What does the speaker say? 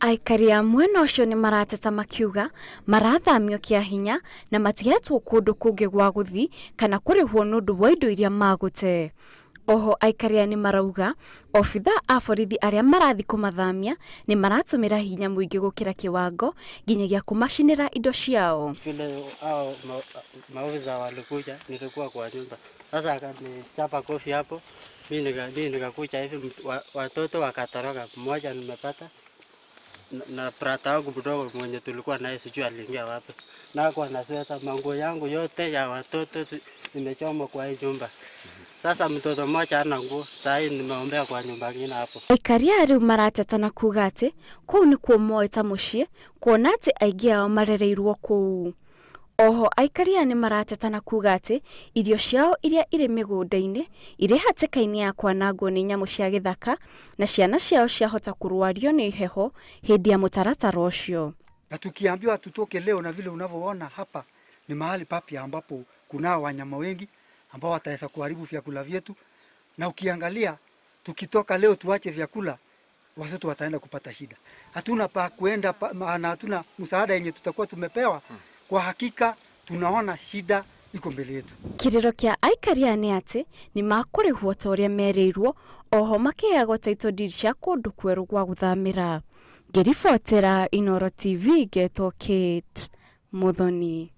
Aikari a mwena ũcio nĩ marateta makiuga marathamio kĩa hinya na matihetwo kũndũ kũngĩ gwa gũthiĩ kana kũrĩhwo nĩ ũndũ wa indo iria magũte. Oho aikari aya nĩ marauga obithaa a borithi arĩa marathiĩ kũmathamia nĩ maratũmĩra hinya mũingĩ gũkĩra kĩwango nginyagia kũmacinĩra indo ciao. Vile hao maofisa walikuja, nilikuwa kwa nyumba. Sasa akanichapa kofi hapo, mimi nikakuja hivi, watoto wakatoroka. Mmoja nimepata na brother wangu mdogo mwenye tulikuwa naye, sijui aliingia wapi. Na kwa na sweta, manguo yangu yote ya watoto imechomwa kwa hii nyumba. Sasa mtoto mmoja hana nguo, saa hii nimeombea kwa nyumba nyingine hapo. Aikari aya rĩu marateta na kuga atĩ kũu nĩkuo moĩ ta mũciĩ, kuona atĩ aingĩ ao marereirwo kũu. Oho aikari aya nĩ marateta na kuga atĩ irio ciao iria irĩ mĩgũnda-inĩ irĩ hatĩka-inĩ ya kwanangwo nĩ nyamũ cia gĩthaka na ciana ciao ciahota kũrwario nĩ heho hĩndĩ ya mũtaratara ũcio. Na tukiambiwa tutoke leo, na vile unavyoona hapa ni mahali papya ambapo kunao wanyama wengi ambao wataweza kuharibu vyakula vyetu, na ukiangalia tukitoka leo tuache vyakula, watoto wataenda kupata shida. Hatuna pa kuenda na hatuna msaada yenye tutakuwa tumepewa. Kwa hakika tunaona shida iko mbele yetu. Kĩrĩro kĩa aikari aya nĩ atĩ nĩ makũrĩhwo ta ũrĩa merĩirwo, oho makĩheagwo title deed cia kũndũ kwerũ gwa gũthamĩra. Ngĩribotera Inooro TV ngetwo Kate Muthoni.